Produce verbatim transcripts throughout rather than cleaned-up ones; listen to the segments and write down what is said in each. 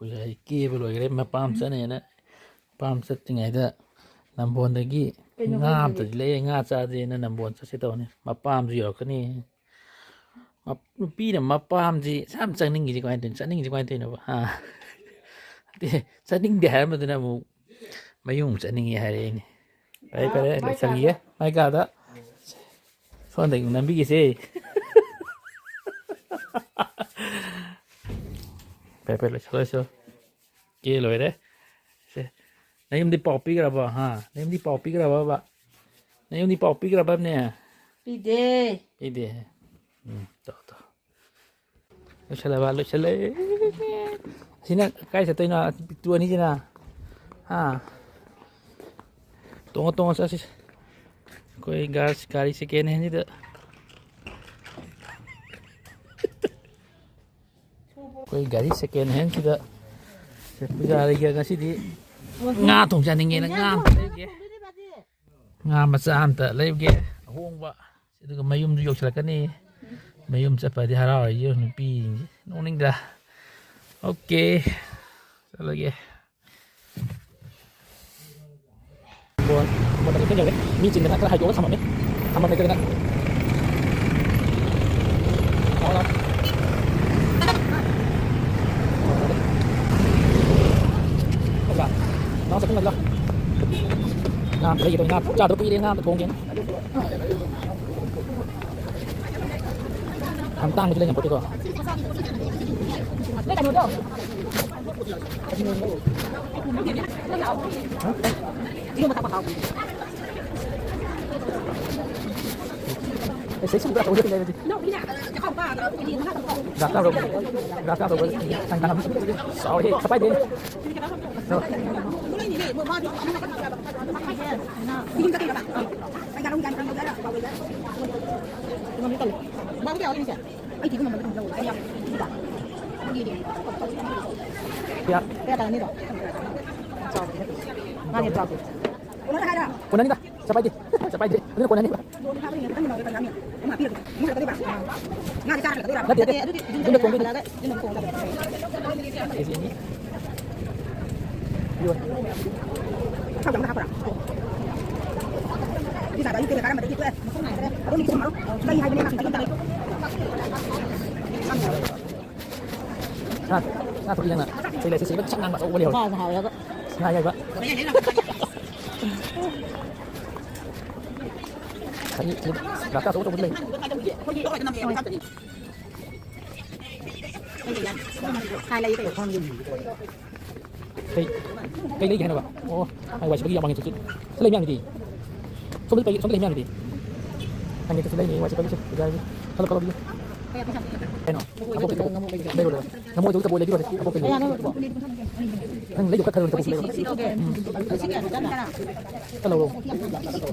ꯑꯩꯈꯣꯏ ꯀꯦꯕ ꯂꯣꯏꯈ꯭ꯔꯦ, ꯃꯄꯥꯝ ꯆꯠꯅꯦꯅ꯫ ꯃꯄꯥꯝ ꯆꯠꯇ꯭ꯔꯤꯉꯩꯗ ꯅꯝꯕꯣꯟꯗꯒꯤ ꯀꯩꯅꯣ ꯉꯥ ꯍꯥꯏꯁꯦ? ꯑꯝꯇꯗꯤ ꯂꯩꯌꯦ, ꯉꯥ ꯆꯥꯁꯦꯅ ꯅꯝꯕꯣꯟ ꯆꯠꯁꯦ ꯇꯧꯅꯤ꯫ ꯃꯄꯥꯝꯁꯨ ꯌꯧꯔꯛꯀꯅꯤ꯫ ꯃꯞ-, ꯅꯨꯄꯤꯅ ꯃꯄꯥꯝꯁꯤ ꯌꯥꯝ ꯆꯠꯅꯤꯡꯉꯤꯁꯤ ꯀꯃꯥꯏꯅ ꯇꯧꯅꯣ? ꯆꯠꯅꯤꯡꯉꯤꯁꯤ ꯀꯃꯥꯏꯅ ꯇꯧꯔꯤꯅꯣꯕ? ꯍꯥ? ꯅꯠꯇꯦ, ꯆꯠꯅꯤꯡꯗꯦ ꯍꯥꯏꯔꯝꯕꯗꯨꯅ ꯑꯃꯨꯛ ꯃꯌꯨꯝ ꯆꯠꯅꯤꯡꯉꯦ ꯍꯥꯏꯔꯛꯏꯅꯦ꯫ ꯐꯔꯦ, ꯐꯔꯦ, ꯂꯣꯏꯁꯤꯟꯈꯤꯒꯦ꯫ ꯃꯥꯏ ꯀꯥꯗ꯫ ꯁꯣꯝꯗꯒꯤ ꯅꯝꯕꯤꯒꯦꯁꯦ꯫ ꯐꯔꯦ, ꯐꯔꯦ, ꯂꯣꯏꯁꯤꯜꯂꯣ, ꯂꯣꯏꯁꯤꯜꯂꯣ꯫ ꯀꯦ ꯂꯣꯏꯔꯦ꯫ ꯁꯦ, ꯅꯌꯨꯝꯗꯤ ꯄꯥꯎ ꯄꯤꯈ꯭ꯔꯕꯣ? ꯍꯥ? ꯅꯌꯨꯝꯗꯤ ꯄꯥꯎ ꯄꯤꯈ꯭ꯔꯕꯕ? ꯅꯌꯨꯝꯗꯤ ꯄꯥꯎ ꯄꯤꯈ꯭ꯔꯕꯅꯦ? ꯄꯤꯗꯦ꯫ ꯄꯤꯗꯦ꯫ ꯎꯝ, ꯇꯧ, ꯇꯧ꯫ ꯂꯣꯏꯁꯤꯜꯂꯕ? ꯂꯣꯏꯁꯤꯜꯂꯦ꯫ ꯑꯁꯤꯅ ꯀꯥꯏ ꯆꯠꯇꯣꯏꯅꯣ? ꯄꯤꯛꯇ꯭ꯔꯨ ꯑꯅꯤꯁꯤꯅ? ꯍꯥ? ꯇꯣꯡꯉꯣ, ꯇꯣꯡꯉꯣ, ꯆꯠꯁꯤ꯫ ꯑꯩꯈꯣꯏ ꯒꯥꯔꯤ, ꯒꯥꯔꯤ second handꯁꯤꯗ꯫ ꯑꯩꯈꯣꯏ ꯒꯥꯔꯤ second handꯁꯤꯗ ꯄꯨꯖꯥꯔꯤꯒ ꯉꯁꯤꯗꯤ ꯉꯥ ꯊꯣꯡ ꯆꯥꯅꯤꯡꯉꯦꯅ ꯉꯥ ꯑꯝꯇ ꯂꯩꯔꯨꯒꯦ꯫ ꯉꯥ ꯃꯆꯥ ꯑꯝꯇ ꯂꯩꯔꯨꯒꯦ, ꯑꯍꯣꯡꯕ꯫ ꯑꯗꯨꯒ ꯃꯌꯨꯝꯁꯨ ꯌꯧꯁꯤꯜꯂꯛꯀꯅꯤ꯫ ꯃꯌꯨꯝ ꯆꯠꯄꯗꯤ ꯍꯔꯥꯎꯔꯤꯁꯦ ꯅꯨꯄꯤꯁꯤꯡꯁꯦ꯫ ꯅꯣꯛꯅꯤꯡꯗ꯭ꯔꯥ? ꯑꯣꯀꯦ, ꯆꯠꯂꯒꯦ꯫ ꯕꯣꯜ, ꯕꯣꯜ ꯌꯧꯔꯦ꯫ ꯃꯤ ꯆꯤꯟꯗꯅ ꯈꯔ ꯍꯥꯏꯗꯣꯛꯑꯒ ꯊꯝꯃꯝꯃꯦ꯫ ꯊꯝꯐꯝ ꯂꯩꯇꯗꯅ꯫ ꯂꯥꯛꯑꯣ, ꯂꯥꯛꯑꯣ꯫ ꯂꯥꯛꯑꯣ, ꯂꯥꯛꯑꯣ, ꯆꯠꯃꯤꯟꯅꯁꯤ ꯂꯥꯛꯑꯣ꯫ ꯉꯥ ꯑꯝꯇ ꯂꯩꯒꯦ ꯇꯧꯅꯤ꯫ ꯉꯥ ꯆꯥꯗꯕ ꯀꯨꯏꯔꯦ, ꯉꯥ ꯑꯝꯇ ꯊꯣꯡꯒꯦꯅ꯫ ꯌꯥꯝ ꯇꯥꯡꯕꯁꯨ ꯂꯩꯔꯝꯄꯣꯠꯇꯦꯀꯣ꯫ ꯑꯦ, ꯁꯤ ꯄꯨꯔꯥ ꯇꯧꯗꯦ ꯂꯩꯔꯗꯤ꯫ ꯒ꯭ꯔꯥꯁ ꯀꯥꯞ ꯔꯣ-, ꯒ꯭ꯔꯥꯁ ꯀꯥꯞ ꯔꯣ-, ꯆꯥꯎꯔꯦꯍꯦ, ꯁꯐꯥꯏꯗꯦ꯫ ꯀꯌꯥ? ꯀꯌꯥ ꯇꯥꯔꯅꯤꯗꯣ? ꯆꯥꯎꯕꯗꯤ ꯅꯠꯇꯦ꯫ ꯃꯥꯅꯦ, ꯆꯥꯎꯕꯗꯤ꯫ ꯀꯣꯟꯅꯅꯤꯗ, ꯄꯩꯁꯥ ꯄꯥꯏꯗꯦ꯫ ꯄꯩꯁꯥ ꯄꯥꯏꯗꯦ꯫ ꯑꯗꯨꯅ ꯀꯣꯟꯅꯅꯤꯕ꯫ ꯉꯥꯗꯤ ꯆꯥꯔ ꯍꯜꯂꯛꯀꯗꯣꯏꯔꯥ? ꯅꯠꯇꯦ, ꯅꯠꯇꯦ꯫ ꯑꯗꯨꯗꯤ ꯌꯨꯝꯗ ꯊꯣꯡꯗꯣꯏꯅꯦ꯫ ꯌꯨꯝꯗ ꯊꯣꯡꯒꯗꯕꯅꯦ꯫ ꯀꯦꯖꯤ ꯑꯅꯤ꯫ ꯌꯣꯟ꯫ ꯊꯥꯎ ꯆꯪꯕ ꯍꯥꯞꯄ꯭ꯔꯥ? ꯄꯤꯖꯥꯗꯣ ꯑꯌꯨꯛꯇꯩꯒ ꯀꯥꯔꯝꯕꯗꯒꯤ ꯇꯣꯛꯑꯦ꯫ ꯑꯗꯨꯝ ꯏꯆꯨꯝ ꯃꯔꯨ꯫ ꯀꯩ ꯍꯥꯏꯕꯅꯦ ꯃꯥ ꯁꯤꯗ ꯇꯧꯔꯦ꯫ ꯁꯥ, ꯁꯥ ꯊꯣꯛꯄꯤ ꯅꯪꯅ꯫ ꯁꯤ ꯂꯩ, ꯁꯤ ꯁꯤ ꯁꯛ ꯉꯥꯡꯕ ꯑꯆꯧꯕ ꯂꯩꯍꯧꯔꯦ꯫ ꯉꯥ ꯑꯌꯥꯏꯕ꯫ ꯁꯤ, ꯁꯤ, ꯒ꯭ꯔꯥꯁ ꯀꯥꯞ ꯑꯆꯧ ꯑꯆꯧꯕꯗꯤ ꯂꯩ꯫ ꯀꯩ, ꯀꯩ ꯂꯩꯒꯦ ꯍꯥꯏꯅꯣꯕ? ꯑꯣ, ꯑꯩ ꯋꯥꯏ ꯁꯤꯠꯄꯒꯤ ꯌꯥꯝ ꯃꯥꯡꯉꯦ ꯆꯨꯆꯨ꯫ ꯁꯤ ꯂꯩ ꯃꯌꯥꯝꯁꯤꯗꯤ꯫ ꯁꯣꯝꯗ ꯂꯩ, ꯁꯣꯝꯗ ꯂꯩ ꯃꯌꯥꯝꯁꯤꯗꯤ꯫ ꯍꯪꯉꯦ ꯆꯨꯆꯨ ꯂꯩꯅꯤ, ꯋꯥꯏ ꯁꯤꯠꯄꯒꯤꯁꯨ꯫ ꯐꯖꯔꯦ꯫ ꯈꯜꯂꯣ, ꯈꯜꯂꯣ, ꯑꯗꯨꯗꯤ꯫ ꯀꯩꯅꯣ? ꯑꯉꯧꯕ ꯂꯩꯔꯣ꯫ ꯉꯥꯃꯨ ꯑꯣꯏꯗꯣꯏꯔꯣ? ꯉꯥꯃꯨ ꯑꯆꯧꯕ ꯆꯠꯄ ꯑꯣꯏ ꯂꯩꯕꯤꯔꯣ꯫ ꯑꯉꯧꯕ ꯂꯩꯔꯣ꯫ ꯅꯪ ꯂꯩꯗꯣ ꯈꯔ ꯈꯔ ꯑꯣꯏꯅ ꯆꯠꯄꯁꯨ ꯂꯩꯔꯣ꯫ ꯎꯝ꯫ ꯈꯔ ꯂꯧꯔꯣ꯫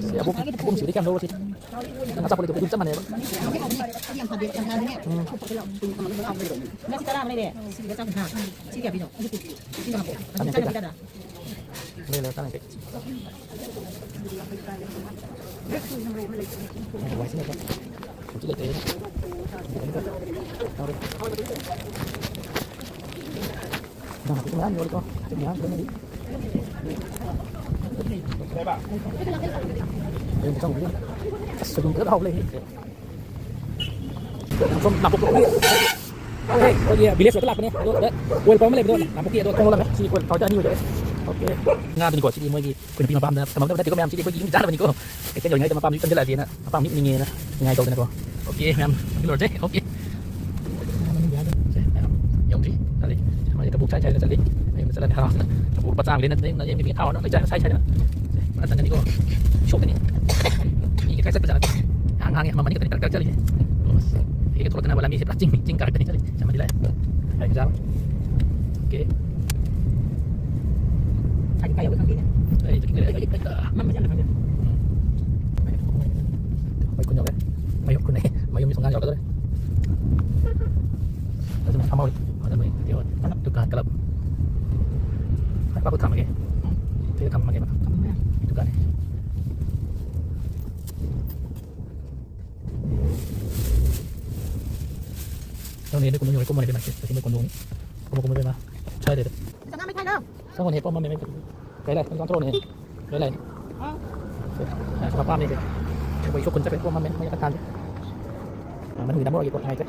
ꯁꯤ ꯑꯕꯣꯛ, ꯑꯕꯣꯛ ꯅꯨꯡꯁꯤꯕꯗꯤ ꯀꯌꯥꯝ ꯂꯧꯔꯣ ꯁꯤ꯫ ꯅꯪ ꯑꯆꯥꯄꯣꯠ ꯂꯩꯗꯣ ꯑꯗꯨꯝ ꯆꯞ ꯃꯥꯟꯅꯩꯕ꯫ ꯎꯝ꯫ ꯆꯥꯝ ꯌꯥꯡꯈꯩ꯫ ꯂꯩ, ꯂꯩ, ꯆꯥꯝ ꯌꯥꯡꯈꯩ꯫ ꯏꯟꯖꯥꯡ ꯅꯥꯄꯤꯁꯨ ꯃꯌꯥꯝ ꯌꯣꯜꯂꯤꯀꯣ꯫ ꯃꯌꯥꯝ ꯌꯣꯜꯂꯤ꯫ ꯑꯁ, ꯁꯣꯏꯕꯨꯝ ꯐꯖꯅ ꯍꯥꯎꯕ ꯂꯩ꯫ ꯁꯣꯝ ꯅꯥꯀꯨꯞꯄꯤ꯫ ꯑꯩꯈꯣꯏꯒꯤ village ꯇ ꯂꯥꯛꯄꯅꯦ꯫ ꯑꯗꯣ ꯁꯤꯗ oil pump ꯑꯃ ꯂꯩꯕꯗꯣ, ꯅꯥꯀꯨꯞꯄꯤ ꯑꯗꯣ ꯊꯣꯡ ꯂꯣꯜꯂꯝꯃꯦ꯫ ꯁꯤ oil pump ꯑꯅꯤ ꯑꯣꯏꯗꯣꯏꯔꯦ꯫ Okay꯫ ꯉꯥꯗꯨꯅꯤꯀꯣ꯫ ꯁꯤꯗꯤ ꯃꯣꯏꯒꯤ ꯑꯩꯈꯣꯏ ꯅꯨꯄꯤ ꯃꯄꯥꯝꯗ ꯊꯝꯃꯝꯗꯕ ꯅꯠꯇꯦꯀꯣ ꯃꯌꯥꯝ꯫ ꯁꯤꯗꯤ ꯑꯩꯈꯣꯏꯒꯤ ꯌꯨꯝ ꯆꯥꯅꯕꯅꯤꯀꯣ꯫ ꯀꯩꯊꯦꯜ ꯌꯧꯔꯤꯉꯩꯗ ꯃꯄꯥꯝꯁꯨ ꯆꯪꯁꯤꯜꯂꯛꯑꯒꯦꯅ ꯃꯄꯥꯝ ꯃꯤꯠ ꯅꯤꯡꯉꯦꯅ ꯅꯤꯡꯉꯥꯏ ꯇꯧꯗꯅꯀꯣ꯫ Okay ꯃꯌꯥꯝ ꯂꯣꯏꯔꯁꯦ꯫ Okay꯫ ꯁꯦ, ꯃꯌꯥꯝ ꯌꯧꯗ꯭ꯔꯤ꯫ ꯆꯠꯂꯤ꯫ ꯃꯥꯁꯦ ꯀꯕꯣꯛ ꯁꯥꯏ ꯁꯥꯏꯗꯅ ꯆꯠꯂꯤ꯫ ꯃꯌꯨꯝꯗ ꯆꯠꯂꯅꯤ ꯍꯔꯥꯎꯗꯅ꯫ ꯀꯕꯣꯛ ꯂꯨꯄꯥ ꯆꯥꯝꯃꯒꯤ ꯂꯩꯅ ꯂꯩꯅ ꯌꯦꯡꯕꯤꯒꯦ ꯊꯥꯎꯅ ꯂꯣꯏ ꯆꯥꯏꯅ ꯁꯥꯏ ꯁꯥꯏꯗꯅ꯫ ꯁꯦ, ꯃꯥ ꯆꯪꯒꯅꯤꯀꯣ꯫ ꯁꯣꯛꯀꯅꯤ꯫ ꯃꯤꯒ ꯀꯥꯏ ꯆꯠꯄ ꯖꯥꯠꯅꯣ? ꯉꯥꯡ ꯉꯥꯡꯉꯦ ꯃꯃꯟ ꯈꯛꯇꯅꯤ ꯇꯔꯛ ꯇꯔꯛ ꯆꯠꯂꯤꯁꯦ꯫ ꯑꯁ, ꯑꯩꯒ ꯊꯣꯛꯂꯛꯇꯅꯕ ꯂꯝꯕꯤꯁꯦ ꯄꯨꯔꯥ ꯆꯤꯡ ꯆꯤꯡ ꯀꯥꯔꯛꯇꯅꯤ ꯆꯠꯂꯤ꯫ ꯆꯞ ꯃꯥꯟꯅꯗꯤ ꯂꯥꯛꯑꯦ꯫ ꯍꯥꯏꯕ ꯖꯥꯠꯂꯣ? Okay꯫ ꯁꯥꯏꯗꯤ ꯀꯥꯏ ꯌꯧꯒꯦ ꯈꯪꯗꯦꯅꯦ꯫ ꯑꯩ ꯆꯠꯈꯤꯗ꯭ꯔꯦ꯫ ꯑꯩ, ꯑꯩ, ꯑꯩ, ꯑꯥ꯫ ꯃꯝꯕꯁꯦ ꯌꯥꯝꯅ ꯈꯪꯗꯦ꯫ ꯎꯝ꯫ ꯑꯩꯈꯣꯏ ꯈꯨꯟ ꯌꯧꯔꯦ꯫ ꯃꯌꯨꯝ ꯈꯨꯟ ꯑꯩ, ꯃꯌꯨꯝ ꯁꯨꯡꯉꯥꯡ ꯌꯧꯔꯛꯀꯗꯧꯔꯦ꯫ ꯑꯗꯨꯅ ꯐꯝꯍꯧꯔꯤ꯫ ꯑꯗꯨ ꯃꯣꯏ ꯀꯩꯅꯣ, ꯗꯨꯀꯥꯟ ꯀꯂꯞ꯫ ꯄꯥꯛꯄ ꯊꯝꯃꯒꯦ꯫ ꯁꯤꯗ ꯊꯝꯃꯒꯦꯕ꯫ ꯗꯨꯀꯥꯟꯅꯦ꯫ ꯅꯪꯅ ꯑꯗꯨ ꯀꯨꯝꯍꯩ ꯀꯨꯝꯃꯔꯗꯤ ꯃꯥꯏꯀꯩ ꯑꯁꯤ ꯃꯣꯏ ꯀꯣꯟꯗꯣꯡꯅꯤ꯫ ꯀꯨꯝꯃꯣ, ꯀꯨꯝꯃꯣ, ꯏꯕꯦꯝꯃ꯫ ꯁ꯭ꯋꯥꯏ ꯂꯩꯔꯦ꯫ ꯆꯪꯉꯝꯃꯦ ꯊꯥꯏꯅꯣ꯫ ꯆꯪꯉꯣꯅꯦ, ꯄꯣꯠ ꯑꯃ ꯃꯦꯝꯃꯦ꯫ ꯀꯩ ꯂꯩ? ꯅꯪ ꯆꯪꯊꯣꯛꯑꯣꯅꯦ꯫ ꯀꯩ ꯂꯩ? ꯑꯥ꯫ ꯁꯦ, ꯁꯦ, ꯃꯄꯥꯝꯅꯦ ꯁꯦ꯫ ꯑꯩꯈꯣꯏ ꯏꯁꯣꯛ ꯈꯨꯟ ꯆꯠꯄꯩ ꯄꯣꯠ ꯑꯃ ꯃꯦꯝ, ꯃꯩ ꯑꯝꯇ ꯊꯥꯟꯁꯦ꯫ ꯑꯥ, ꯃꯅꯨꯡꯒꯤꯗ ꯑꯃ ꯑꯣꯏꯒꯦꯀꯣ, ꯅꯨꯡꯉꯥꯏꯇ꯭ꯔꯦ꯫